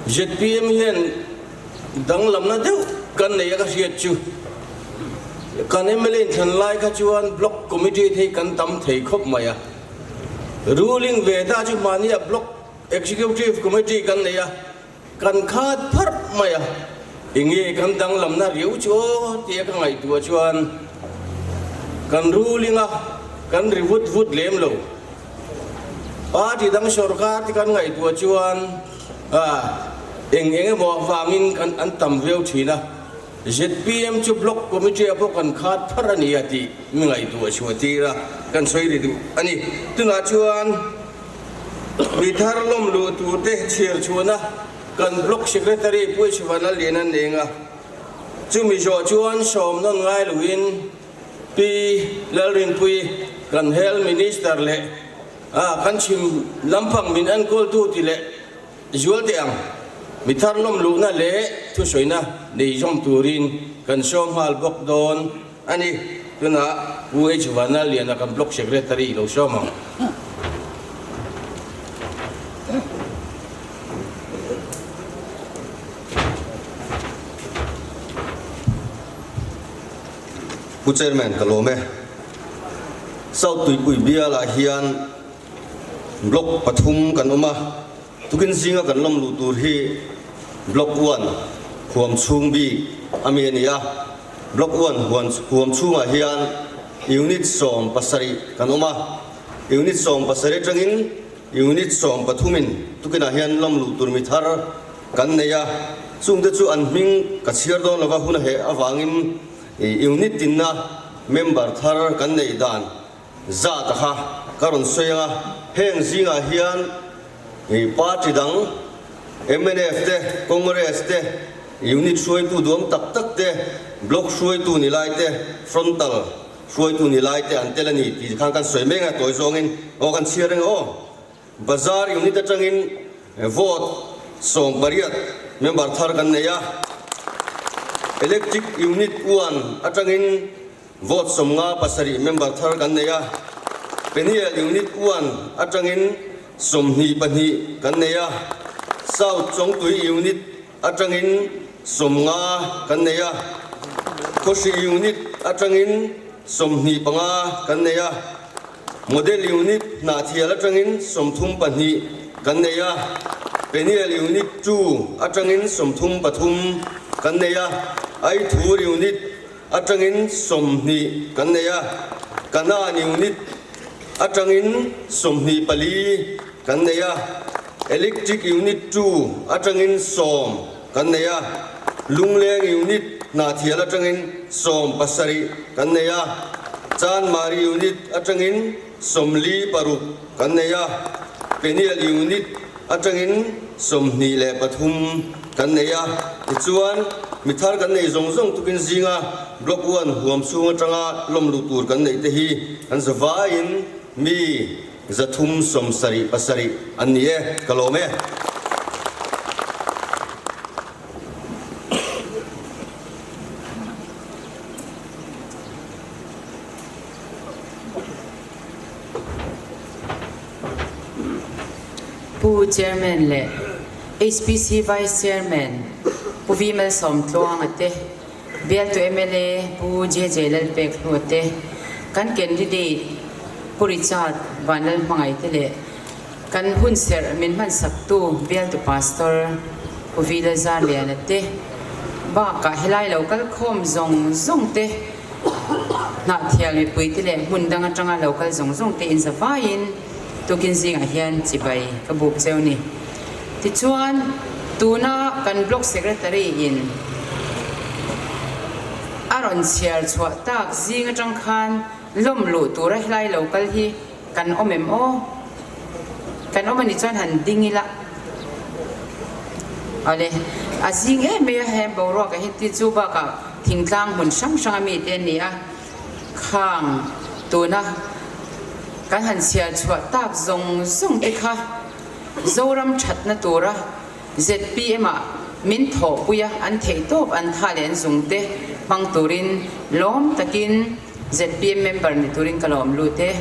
Zpm hian danglamna deuh kan nei a ka hriat chu kan mla inthlan lai kha chuan block committee te hi kan tam thei khawp mai a, ruling ve ta chu mahnia block executive committee kan nei a, Kan khat pharh mai a, enge kan danglamna riau chu aw tia ka ngaihtuah chuan kan ruling a, kan ri vut vut lem lo. Party dang sawrkar te kan ngaihtuah chuan eng eng emaw avangin kan an tam viau thin a, zpm chu block committee ah pawh kan khat pharh a ni a tih mi ngaihtuah chhuah tir a, kan sawi ri duh a ni. Tunah chuan. Mi thar lawm luh turte chhiar chhuahna kan Block Secretary Pu Sivan a lian a neng a, chumi zawh chuan sawm nawn ngai loin Pi Lalrinpuii kan Health Minister leh kan chhim lampang min enkawltu ti leh zual teh ang. Mi thar lawm luhna leh thusawina nei zawm turin kan sawm nghal bawk dawn. A ni, tunah Pu H Vanlalliana kan Block Secretary lo sawm ang. Pu Chairman ka lawm e. South Tuipui bialah hian Block pathum kan awm a. Tukin zinga kan lawm luh tur hi Block one huam chhung bik a mi a ni a, Block one huam chhungah hian Unit 17 kan awm a, Unit 17 atangin Unit 13 in tukinah hian lawm luh tur mi thar kan nei a, chungte chu an hming ka chhiar dawn lova hun a heh avangin Unit tinna member thar kan neih dan Zat a kha ka rawn sawi ang a, heng zingah hian party dang mnf te, Congress te, unit hruaitu duam tak tak te, block hruaitu ni lai te, frontal hruaitu ni lai te an tel a ni tih khan kan sawi mek a, tawi zawngin aw kan chhiar reng a aw. Bazar unit atangin vote 18 member thar kan nei a, electric unit one atangin Vote 57 member thar kan nei a, Peniel Unit one atangin 22 kan nei a, South Chawngtui Unit atangin 50 kan nei a, Khawhri Unit atangin 25 kan nei a, Model Unit Hnahthial atangin 32 kan nei a, Peniel Unit two atangin 33 kan nei a, Aithur Unit atangin 20 kan nei a, Kanaan unit atangin 24 kan nei a, Electric unit two atangin 10 kan nei a, Lungleng unit Hnahthial atangin 17 kan nei a, Chanmari unit atangin 46 kan nei a, Peniel unit atangin 23 kan nei a, tichuan mi thar kan nei zawng zawng tukin zinga Block one huam chhung atanga lawm luh tur kan neih te hi an zavaiin mi 377 an ni e, ka lawm e. Pu Chairman leh HPC Vice Chairman Pu V Malsawmtluanga te, Bialtu mla Pu JJ Lalpekhlua te, kan candidate Pu Richard Vanlalhmangaih te leh kan hunserh min hmansaktu Bialtu Pastor Pu V Lalzarliana te bakah helai lo kalkhawm zawng zawng te Hnahthial mipuite leh hmun dang atanga lo kal zawng zawng te in zavaiin tukin zingah hian chibai ka buk cheu ni. Tichuan, tuna kan Block Secretary in a rawn chhiar chhuah tak zing atang khan lawm luh tura helai lo kal hi kan awm em aw? Kan awm a nih chuan han ding ila. Awle, a zing em mai a he boruak ah hian ti chu bakah thingtlang hmun hrang hrang a mite an ni a, khang tuna kan han chhiar chhuah tak zawng zawng te kha Zoram thatna tura zpm ah min thawhpui a, an theihtawp an tha leh an zung te hmang turin lawm takin zpm member ni turin ka lawm lut e.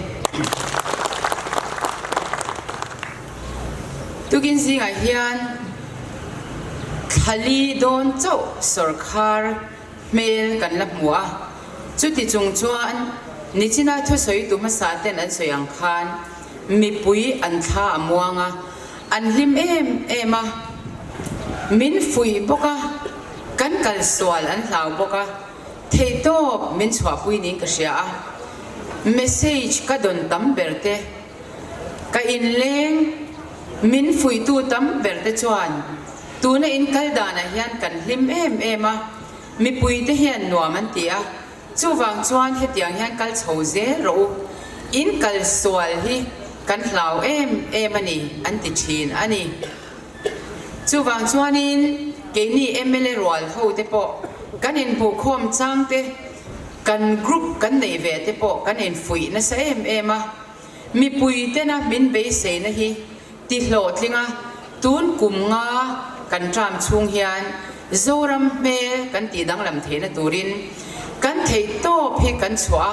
Tukin zingah hian. Thla li dawn chauh sawrkhar hmel kan la hmu a, chuti chung chuan nichina thusawitu hmasa ten an sawi ang khan mipui an thla a muang a, an hlim em em a, min fuih bawk a, kan kal sual an hlau bawk a, theihtawp min chhuahpui niin ka hria a, message ka dawn tam ber te. Ka inleng min fuihtu tam ber te chuan tuna in kal danah hian kan hlim em em a, mipui te hian nuam an ti a, chuvang chuan hetiang hian kal chho zel rawh u, in kal sual hi kan hlau em em a ni an ti thin a ni. Chuvang chuanin keini mla rual ho te pawh kan inhmuhkhawm chang te, kan group kan neih ve te pawh kan infuih nasa em em a, Mipui tena min beiseina hi ti hlawhtling a, tun kum nga kan tram chhung hian Zoram hmel kan tih danglam theihna turin kan theih tawp hi kan chhuah a,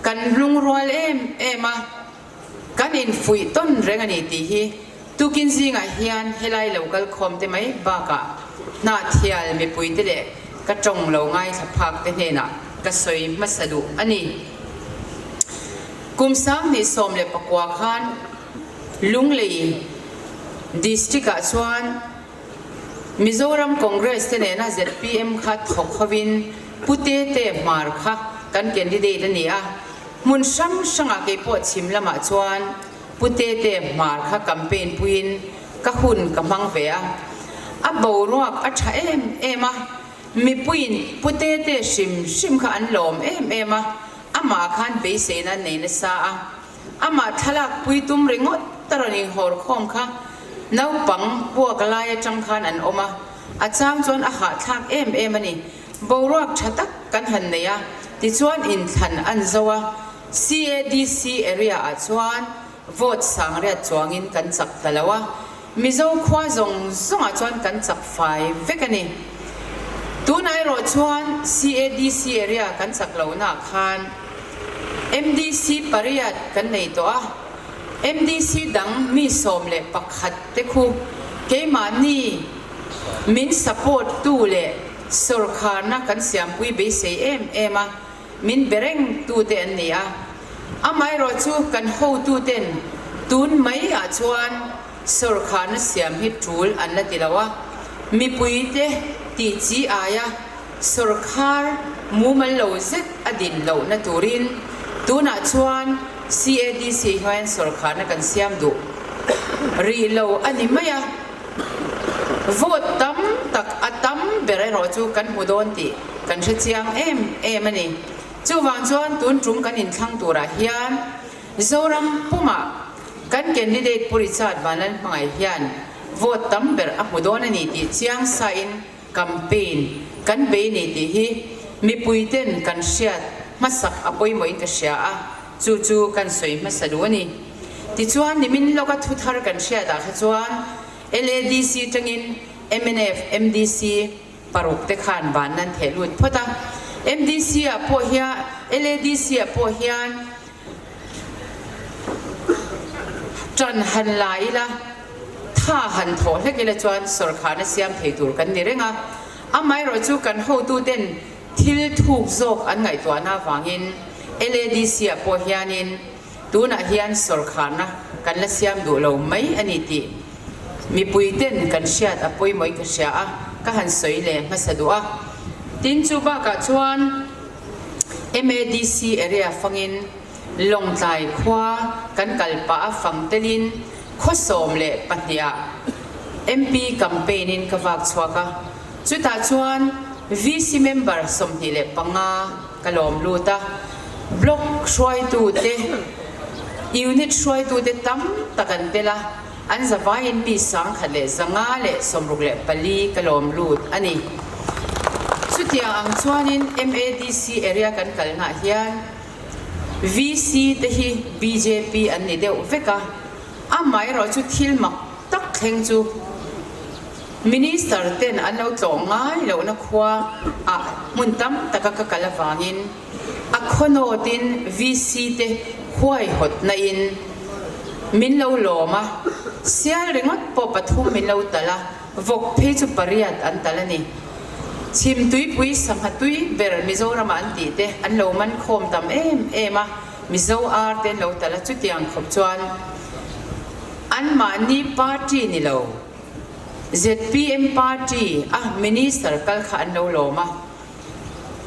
kan lungrual em em a, kan infuih tawn reng a ni tih hi tukin zingah hian helai lo kal khawm te mai bakah Hnahthial mipuite leh ka tawng lo ngaithla phak te hnenah ka sawi hmasa duh a ni. Kum 2019 khan Lunglei District ah chuan Mizoram Congress te nena zpm kha thawk hovin Pu Tete Hmar kha kan candidate a ni a, hmun hrang hrangah keipawh chhim lamah chuan Pu Tete Hmar kha campaign puiin ka hun ka hmang ve a, a boruak a tha em em a, mipuiin Pu Tete hrim hrim kha an lawm em em a, Amah khan beiseina an nei nasa a, amah thlalak pui tum ringawt a rawn inhawr khawm kha naupang puak lai atang khan an awm a, a chang chuan a hahthlak em em a ni. Boruak tha tak kan han nei a, tichuan inthlan an zo a, CADC area ah chuan vote sangriat chuangin kan chak ta lo a, Mizo khua zawng zawngah chuan kan chak fai vek a ni. Tunah erawh chuan CADC area kan chak lohnaah khan MDC pariat kan nei tawh a, MDC dang mi 11 te khu keimahni min support tu leh sawrkharna kan siampui beisei em em a, min be reng tute an ni a, amaherawh chu kan hotuten tun mai ah chuan sawrkharna siam hi tul an la ti lo a, mipuite tih chi aia sawrkhar mumal lo zet a din lohna turin tunah chuan CADC hian sawrkharna kan siam duh rih lo a ni mai a, vote tam tak a tam ber erawh chu kan hmu dawn tih Kan hre chiang em em a ni. Chuvang chuan tun tum kan inthlang turah hian Zoram pumah kan candidate Pu Richard Vanlalhmangaih hian vote tam ber a hmu dawn a ni tih chiang sain campaign kan bei ni tih hi mipuiten kan hriat hmasak a pawimawhin ka hria a, chu chu kan sawi hmasa duh a ni. Tichuan nimin lawka thuthar kan hriatah kha chuan LADC tangin mnf, MDC, Paruk te khan van nan theh lut phawt a, MDC ah pawh hian, LADC ah pawh hian tan han la ila, tha han thawh hlek ila chuan sawrkharna siam thei tur kan ni reng a. Amaherawh chu kan hotu ten thil thuk zawk an ngaihtuahna avangin LADC ah pawh hianin tunah hian sawrkharna kan la siam duh lo mai a ni tih Mipui ten kan hriat a pawimawhin ka hria a, ka han sawi leh hmasa duh a. Tin, chu bakah chuan MADC area fangin Lawngtlai khua kan kal pah a fang telin khaw 12 ah MP campaign in ka vak chhuak a. Chutah chuan VC member 25 ka lawm lut a, Block hruaitute, Unit hruaitute tam tak an tel a. An zavaiin mi 1164 ka lawm lut a ni. Chutiang ang chuanin MADC area kan kalnaah hian VC te hi bjp an ni deuh vek a, amaherawh chu thil mak tak thleng chu Minister ten an lo tlawh ngai lohna khua ah hmun tam taka ka kal avangin A khawnawtin VC te huaihawtna in min lo lawm a, sial ringawt pawh pathum min lo talh a. Vawk phei chu pariat an talh a ni. Chhim tuipui sangha tui ber Mizoramah an tih te an lo man khawm tam em em a, Mizo ar te an lo talh a, chutiang khawp chuan anmahni party ni lo zpm party a minister kal kha an lo lawm a.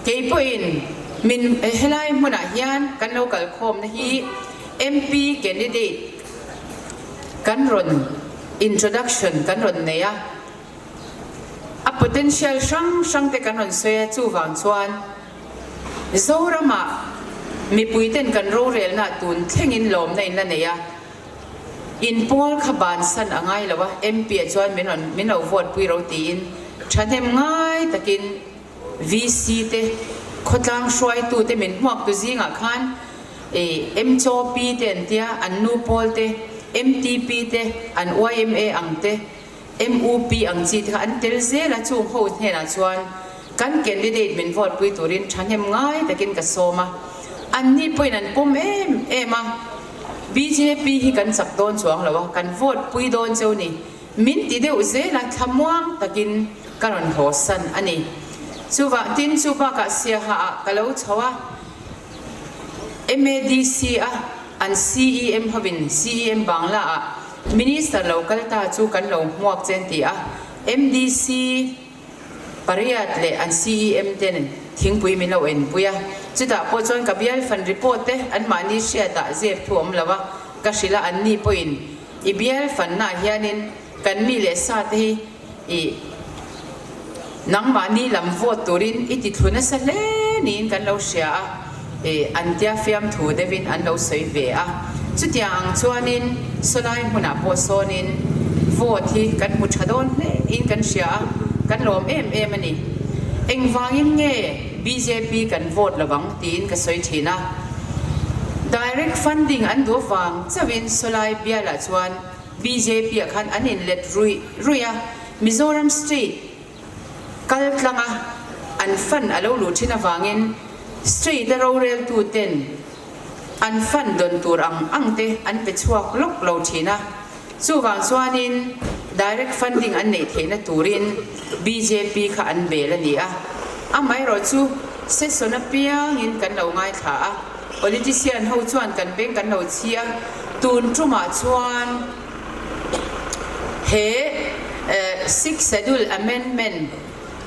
Kei pawhin min helai hmunah hian kan lo kal khawmna hi MP candidate kan rawn introduction kan rawn nei a, a potential hrang hrang te kan rawn sawi a, chuvang chuan Zoramah mipuiten kan rorelna tun thlengin lawmna in la nei a, In pawl kha bansan a ngai lo a, MP ah chuan min rawn min lo vote pui ro tiin thahnem ngai takin VC te khawtlang hruaitu te min hmuak tu zingah khan ih MCOP te an tia, an nu pawl te, MTP te, an yma ang te, MUP ang chi te kha an tel zel a, chung ho hnenah chuan kan candidate min vote pui turin thahnem ngai takin ka sawm a, anni pawhin an pawm em em a. Bjp hi kan chak dawn chuang lo a, kan vote pui dawn cheu ni. Min ti deuh zel a, thlamuang takin ka rawn haw san a ni. Chuvah tin chu bakah Siaha ah ka lo chho a, MADC a an CEM hovin CEM Bangla ah Minister lo kal ta chu kan lo hmuak che an ti a, MDC, Pariat leh an CEM ten thingpui min lo enpui a, chutah pawh chuan ka bial fan report te anmahni hriatah zep thu awm lo a, ka hrilh a, anni pawhin i bial fannaah hianin kan mi leh sa te hi i nangmahni lam vote turin i ti thlu nasa hle niin kan lo hria a, i an tia fiamthu deuhin an lo sawi ve a, chutiang ang chuanin sawlai hmunah pawh sawnin vote hi kan hmu tha dawn hle in kan hria a, kan lawm em em a ni. Engvangin nge bjp kan vote lovang tiin ka sawi thin a, direct funding an duh avang chauhin sawlai bialah chuan bjp ah khan an inlet ruih ruih a, Mizoram state Kal tlanga an fund a lo luh thin avangin State a roreltu ten an fund dawn tur ang ang te an pe chhuak lawk lo thin a, chuvang chuanin direct funding an neih theihna turin bjp kha an bel a ni a, amaherawh chu session apiangin kan lo ngaithla a, politician ho chuan kan beng kan lo chhi a, tun tumah chuan. He Sixth Schedule Amendment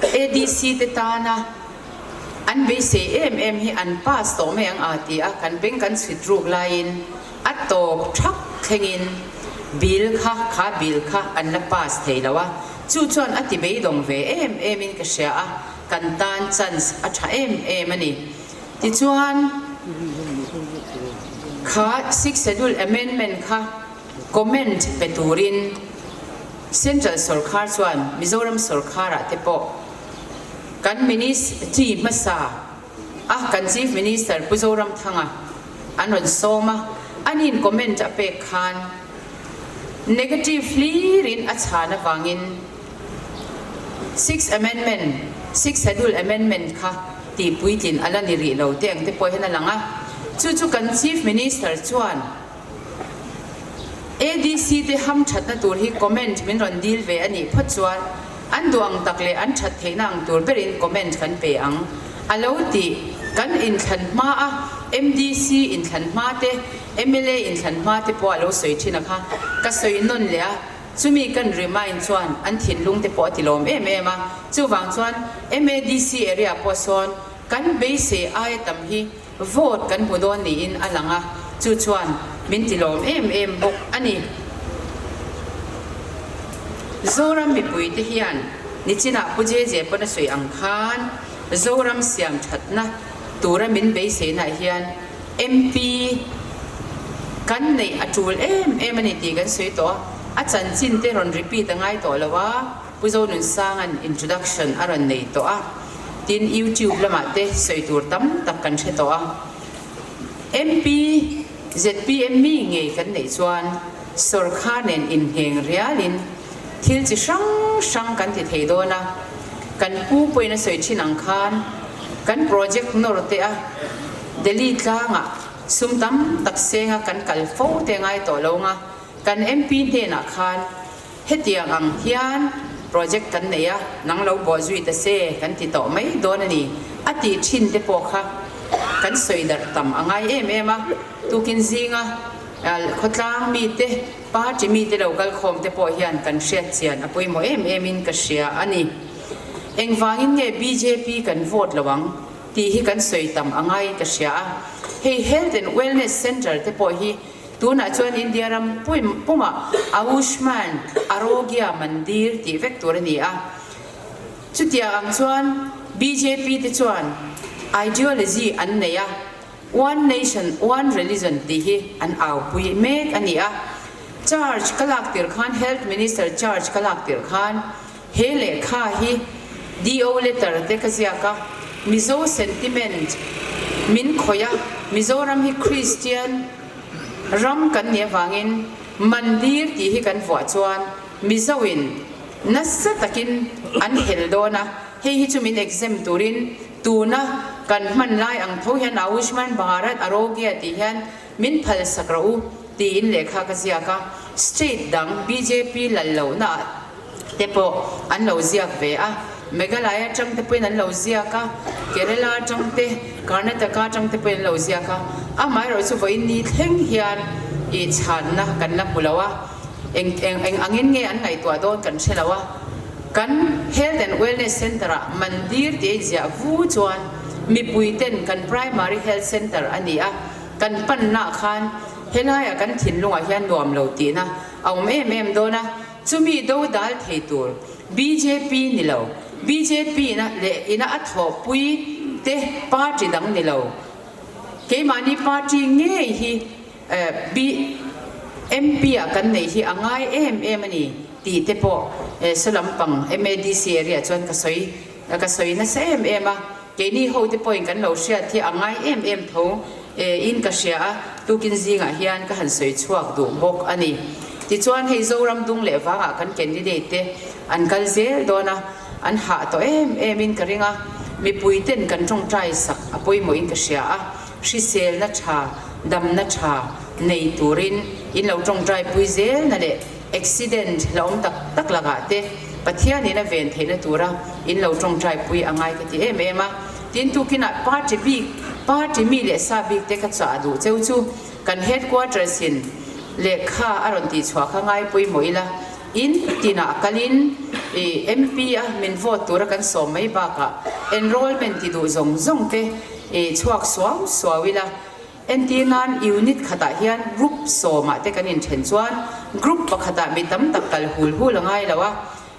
ADC te tana an beisei em em hi an pass tawh mai ang a ti a, kan beng kan chhit ruk laiin a tawp thak thlengin bill kha kha bill kha an la pass thei lo a, chu chuan a ti beidawng ve em em in ka hria a, kan tan chance a tha em em a ni. Tichuan kha Sixth Schedule Amendment kha Comment pe turin Central sawrkhar chuan Mizoram sawrkharah te pawh kan Ministry hmasa a kan Chief Minister Pu Zoramthanga an rawn sawm a, ani'n comment a pek khan negative hlirin a chhan avangin Sixth Amendment, Sixth Schedule Amendment kha tih puitlin a la ni rih lo te ang te pawh hian a lang a, chu chu kan Chief Minister chuan ADC te ham thatna tur hi comment min rawn dil ve a nih phawt chuan an duh ang tak leh an that theihna ang tur berin comment kan pe ang a lo tih kan inthlan hma a MDC inthlan hma te mla inthlan hma te pawh a lo sawi thin a kha ka sawi nawn leh a chumi kan remind chuan an thinlung te pawh a ti lawm em em a chuvang chuan MADC area pawh sawn kan beisei aia tam hi Vote kan hmu dawn niin a lang a, chu chuan min ti lawm em em bawk a ni. Zoram mipuite hian nichinah Pu JJ pawn a sawi ang khan Zoram siam thatna tura min beiseinaah hian MP kan neih a tul em em a ni tih kan sawi tawh a, a chanchin te rawn repeat a ngai tawh lo a. Pu Zonunsanga'n introduction a rawn nei tawh a, tin YouTube lamah te sawi tur tam tak kan hre tawh a. MP, zpm mi ngei kan neih chuan sawrkhar nen inhneng rialin thil chi hrang hrang kan ti thei dawn a, kan pu pawhin a sawi thin ang khan kan project nawr te a Delhi tlangah sum tam tak senga kan kal fo te ngai tawh lo nga, kan MP hnenah khan Hetiang ang hian project kan nei a, nang lo bawh zui ta se kan ti tawh mai dawn a ni a tih thin te pawh kha kan sawi darh tam a ngai em em a. Tukin zinga khawtlang mite, party mite lo kal khawm te pawh hian kan hriat chian a pawimawh em em in ka hria a ni. Engvangin nge bjp kan vote lo ang tih hi kan sawi tam a ngaiin ka hria a. Hei Health and Wellness Centre te pawh hi tunah chuan India ram pumah Ayushman Arogya Mandir tih vek tur a ni a. Chutiang ang chuan bjp te chuan ideology an nei a. One nation, one religion tih hi an aupui mek a ni a. Charge ka lak tir khan, Health Minister charge ka lak tir khan he lehkha hi DO letter te ka ziak a, Mizo sentiment min khawih a, Mizoram hi Christian ram kan nih avangin Mandir tih hi kan vuah chuan Mizo in nasa takin an hel dawn a, hei hi chu min exempt turin Tuna kan hman lai ang tho hian Ayushman Bharat Arogya tih hian min phal sak rawh u tiin lehkha ka ziak a, state dang bjp lal lohna ah te pawh an lo ziak ve a, Meghalaya atang te pawhin an lo ziak a, Kerala atang te, Karnataka atang te pawhin an lo ziak a, amaherawh chu vawiin ni thleng hian ih chhanna kan la hmu lo a, eng eng angin nge an ngaihtuah dawn kan hre lo a. Kan Health and Wellness Centre ah mandir tih a inziah vu chuan mipui ten kan Primary Health Centre a ni a, kan panna ah khan helaiah kan thinlungah hian nuam lo tihna a awm em em dawn a, chumi do dal thei tur bjp ni lo, bjp ina leh ina a thawhpui te party dang ni lo, keimahni party ngei hi MP ah kan neih hi a ngai em em a ni tih te pawh saw lampang MADC area chuan ka sawi ka sawi nasa em em a, keini ho te pawhin kan lo hriat hi a ngai em em tho in ka hria a, tukin zingah hian ka han sawi chhuak duh bawk a ni. Tichuan hei Zoram dung leh vangah kan candidate te an kal zel dawn a, an hah tawh em em in ka ring a, mipui ten kan tawngtai sak a pawimawh in ka hria a. Hriselna tha, damna tha nei turin in lo tawngtai pui zelna leh accident la awm tak tak lakah te Pathianin a ven theihna tura in lo tawngtai pui a ngai ka ti em em a. Tin tukinah party bik, party mi leh sa bik te ka chah duh cheu chu kan headquarters in lehkha a rawn tih chhuah kha ngai pawimawh ila in tinah kalin i MP a min vote tura kan sawm mai bakah enrollment ti duh zawng zawng te I chhuak suau suau ila, entir nan unit khatah hian group sawmah te kan inthen chuan group pakhatah mi tam tak kal hul hul a ngai lo a,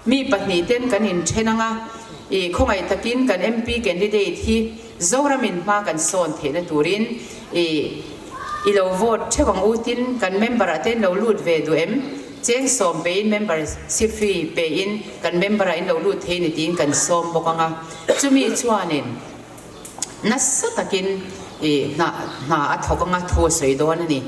mi pahnih ten kan inthen ang a, i khawngaih takin kan MP candidate hi Zoramin hma kan sawn theihna turin i i lo vote theuh ang u tin kan member ah te in lo lut ve duh em? Cheng sawm pein membership fee pein kan member ah in lo lut thei ni tiin kan sawm bawk ang a, chumi chuanin. Nasa takin i hna hna a thawk anga thu a sawi dawn a ni.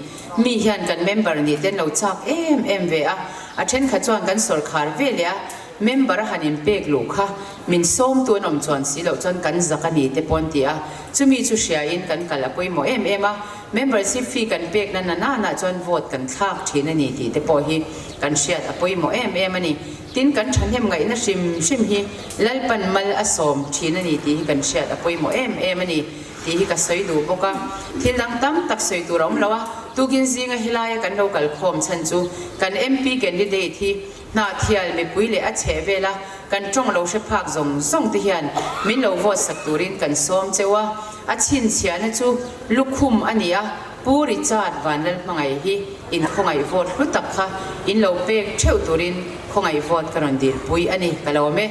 Mi hian kan member nih te an lo chak em em ve a, a thenkhat chuan kan sawrkhar ve leh a, member a han inpek luh kha min sawmtu an awm chuan si loh chuan kan zak a ni te pawh an ti a, chumi chu hriain kan kal a pawimawh em em a, membership fee kan pekna na nana chuan vote kan thlak thin a ni tih te pawh hi kan hriat a pawimawh em em a ni. Tin, kan thahnem ngaihna hrim hrim hi Lalpan mal a sawm thin a ni tih hi kan hriat a pawimawh em em a ni tih hi ka sawi duh bawk a. Thil dang tam tak sawi tur a awm lo a, tukin zinga helaia kan lo kal khawm chhan chu kan MP candidate hi Hnahthial mipui leh a chheh vela kan tawng lo hre phak zawng zawng te hian min lo vote sak turin kan sawm cheu a, a chhinchhiahna chu lukhum a ni a. Pu Richard Vanlalhmangaih hi in khawngaih vote hlu tak kha in lo pek theuh turin khawngaih vote ka rawn dilpui a ni, ka lawm e.